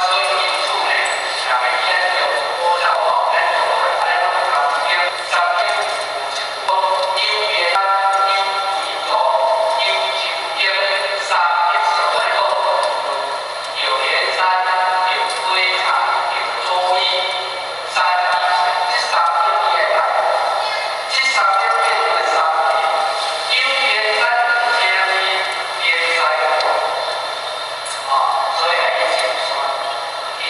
所以因此呢，若欲咱用五十吼，咱用咱攏含經三經有一個有緣有歸途有情經三一十來講，有蓮山有歸藏有祖意三以上，這三點你愛來，這三點變做三義，有蓮山稱為蓮師，啊，所以愛去上山，去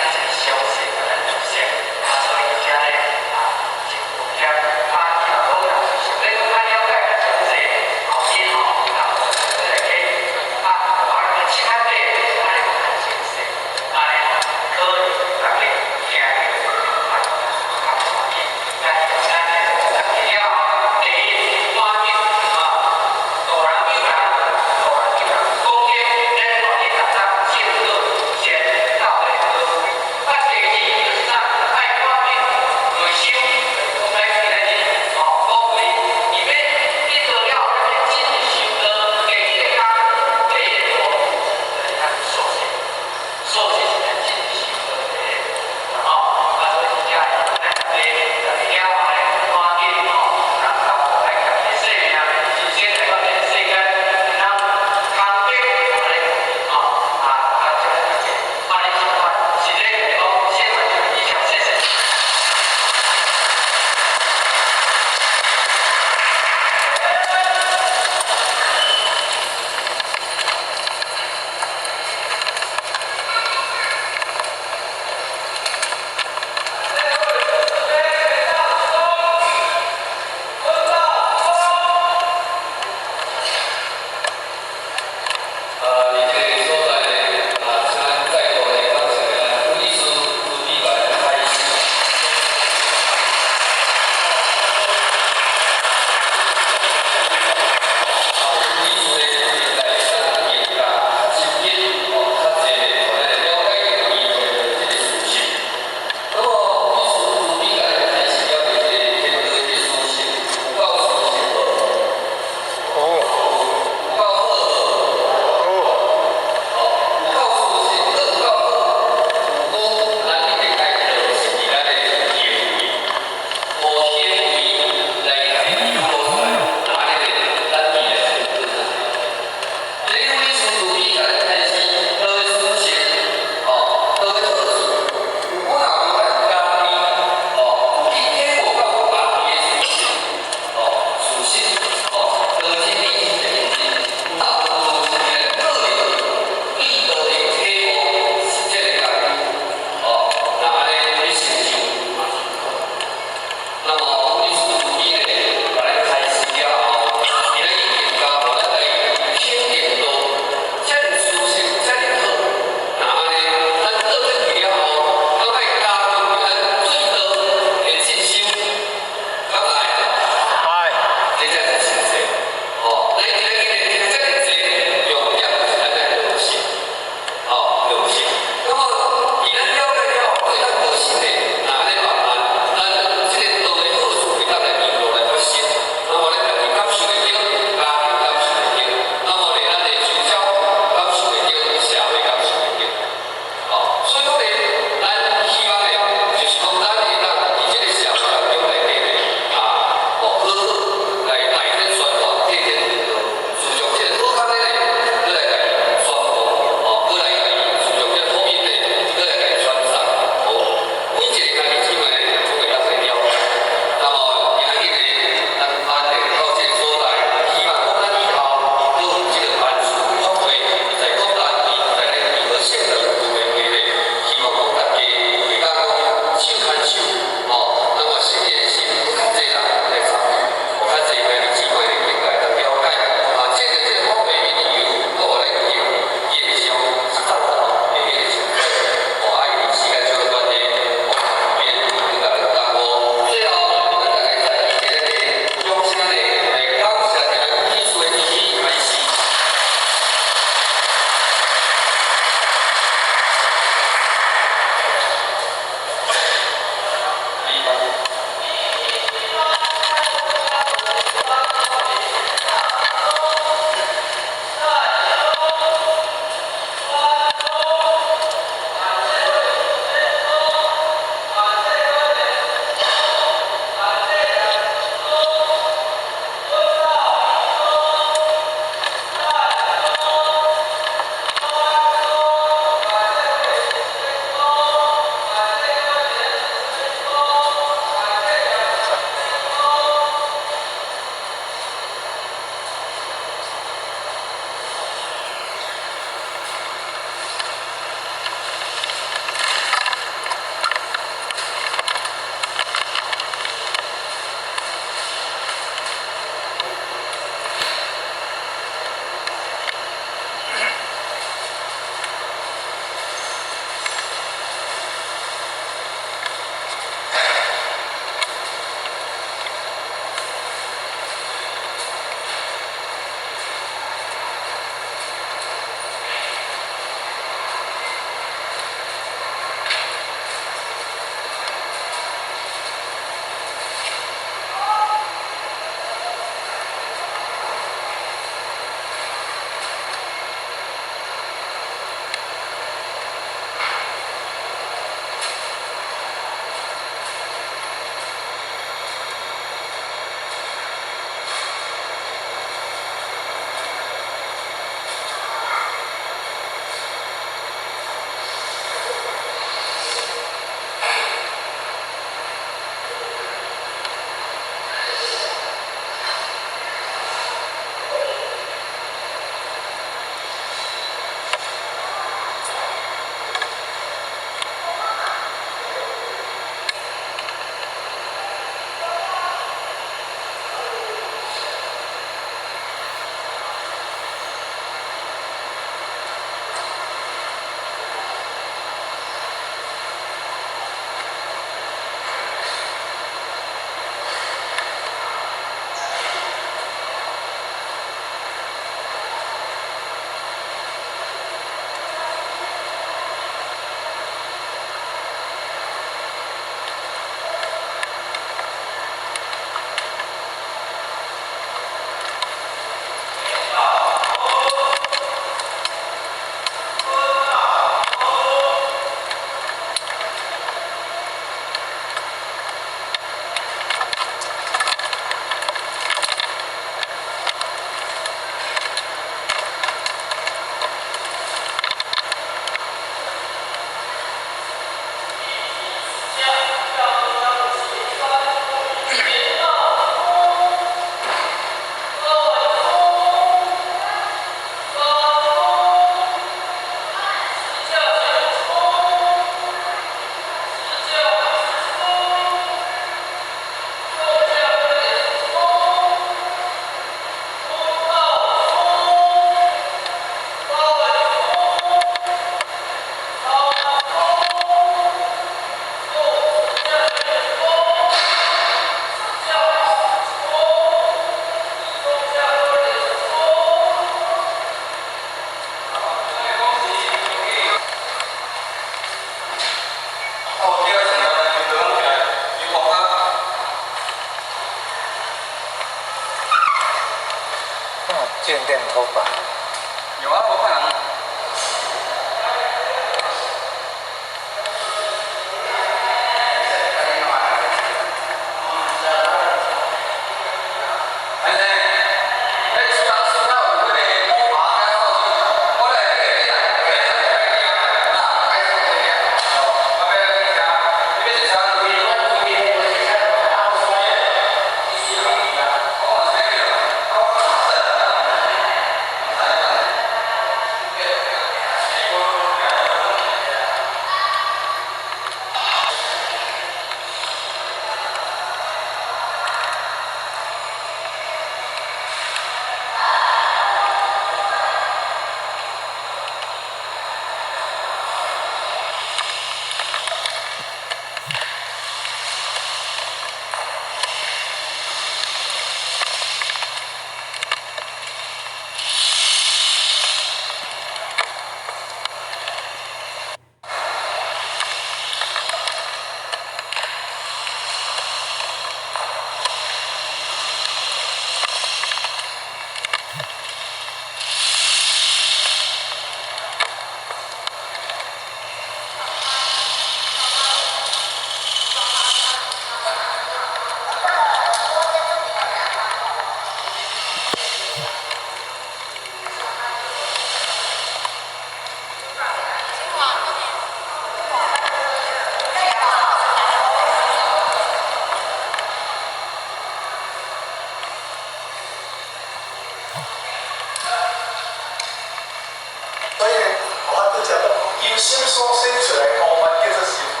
拄才講，由心所生出來烏雲叫做心煩。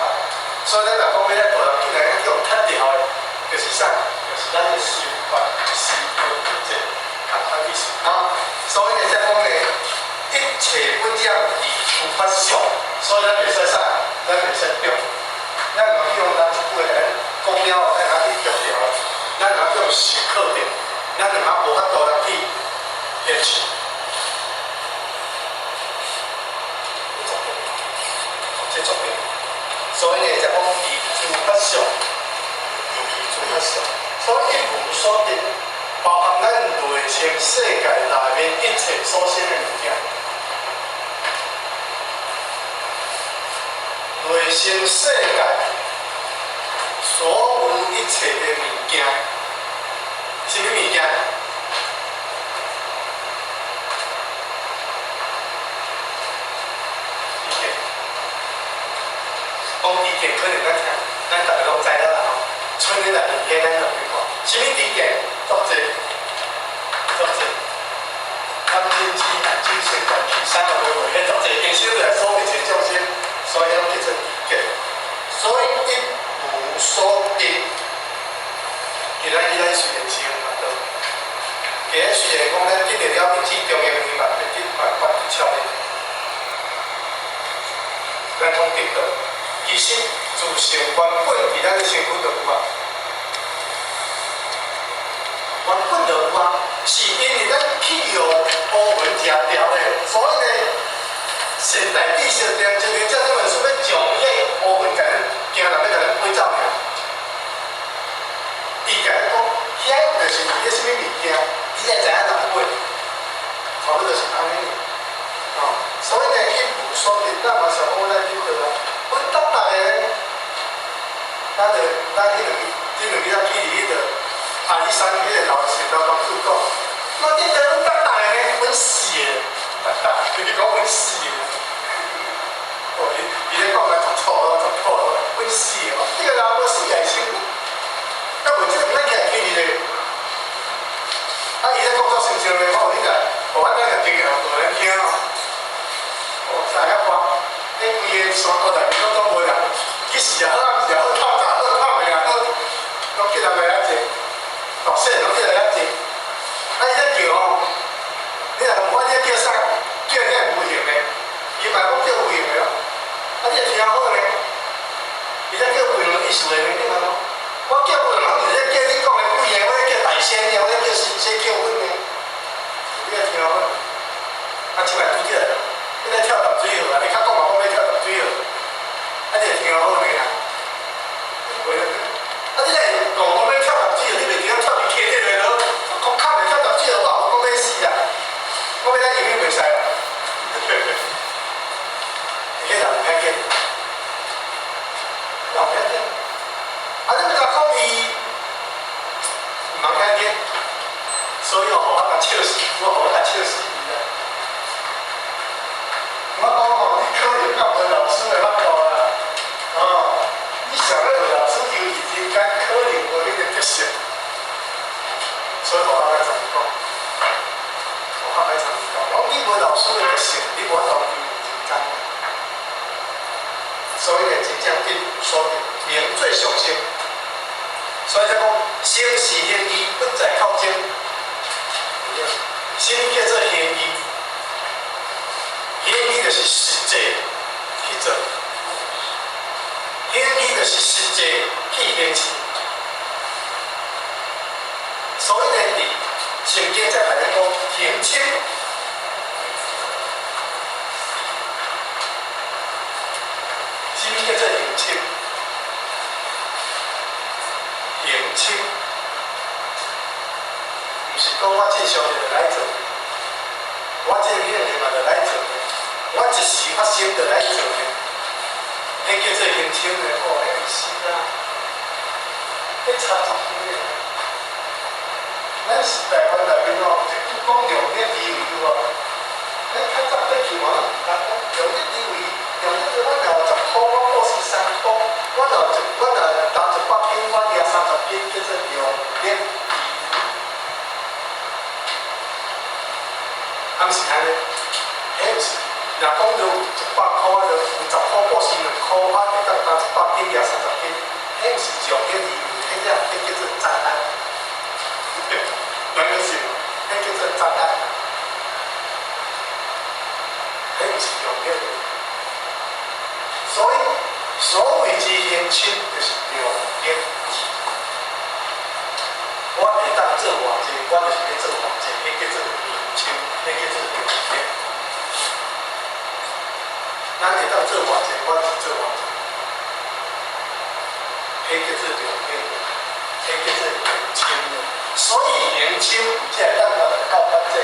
所以咱若講欲來度人進來，咱叫踢掉的，就是啥？就是咱的心煩、思慮不濟，仝款意思啊。所以呢，才講呢，一切不染離諸法相，所以咱袂使啥？咱袂使著。咱若去予人一句話共咱講了後，咱若去著著，咱若去予受扣著，咱就嘛無法度來去練習。這重要，所以呢，才講離諸法相，離諸法相。所以一無所得，包含咱內心世界內面一切所生的物件。內心世界所有一切的物件，啥物物件？講知見可能咱聽，咱逐个攏知啦吼。村里內面遐咱就去看，啥物知見？足濟，足濟。貪嗔癡慢酒色財氣三個無無，彼足濟經修來所有一切眾生，所以攏叫做知見。所以一無所得，今仔日咱雖然是用嘛對，今日雖然講咱得著了一指中央嘛，得嘛拔得超越，咱講得到。其實自性原本佇咱的身軀就有啊，原本就有啊，是因為咱去予烏雲食掉的，所以呢，現代知識上就像這種說欲將彼烏雲共咱驚人欲共咱飛走爾。伊共咱講，遐就是佇咧啥物物件，你才知影人飛，差不多就是按呢。哦，所以呢，一無所得，咱嘛想講咱得到啊。阮逐逐个，咱就咱彼兩日，這兩日仔去佇彼個阿里山彼個老善導公主講，我得到阮逐逐个呢，阮死的，逐逐，伊講阮死的。哦，伊伊咧講來足錯咯，足錯咯，阮死的，這個人無死也生，啊無這個毋免起來去咧。啊，伊咧講作親像咧，哦，你來，哦，咱就經驗互咱聽哦。哦，知影看。彼規个山谷內面攏總無人，其實也好，暗時也好，透早好，透暝也好，攏叫人來遐坐，大細攏叫來遐坐。啊，伊咧叫吼，你若問我你咧叫啥？叫遐無形的，伊嘛講叫無形的咯。啊，你若聽好呢，伊咧叫無形的意思的呢，你嘛講，我叫無形，我毋是咧叫你講的鬼的，我咧叫大仙的，我咧叫神仙叫阮的。你若聽好，啊，這擺拄則。你咧跳淡水河啊！你較講嘛講欲跳淡水河，啊你會聽好呢啦？啊你咧講講欲跳淡水河，你袂記得跳佇溪底來咯？講較袂跳淡水河，我也無講欲死啊！我欲咱永遠袂使啦。彼人歹見，人歹見。啊你欲共講伊毋通歹見，所以哦，予我共笑死，我予我共笑死伊啦。我講吼，你可能較無老師的腹度啦，哦，你想欲予老師求佇人間，可能無彼個德性，所以我較歹參講，我較歹參講。講你無老師的德性，你無法度求佇人間。所以呢，真正一無所得，名做上乘。所以才講，生是行義，不在口中。什物叫做行義？行義就是實際去做，行義就是實際去行持。所以呢，佇聖經才共咱講行清。什物叫做行清？行清，毋是講我正常就來做，我正興的嘛就來做。我一時發生就來做的，彼叫做行清的，哦，彼毋是啦，彼差足遠的。咱是台灣內面哦，一句講量力而為有無？咱較早過去嘛，攏毋敢講量力而為，量力我若有10箍，我布施3箍；我若一我若擔100斤，我舉30斤，叫做量力而為。啊，毋是按呢，彼毋是。若講著有100箍，啊，就有10箍布施2箍，啊，會當擔100斤也30斤，彼毋是量力而為，彼叫做讚嘆。人個是，彼叫做讚嘆。彼毋是量力而為。所以，所謂之行深，就是量力而為。我會當做偌濟，我就是欲做偌濟，彼叫做行深，彼叫做量力。咱會當做偌濟，我就是做偌濟，彼叫做量力，彼叫做行深。所以行深才會當來到咱這。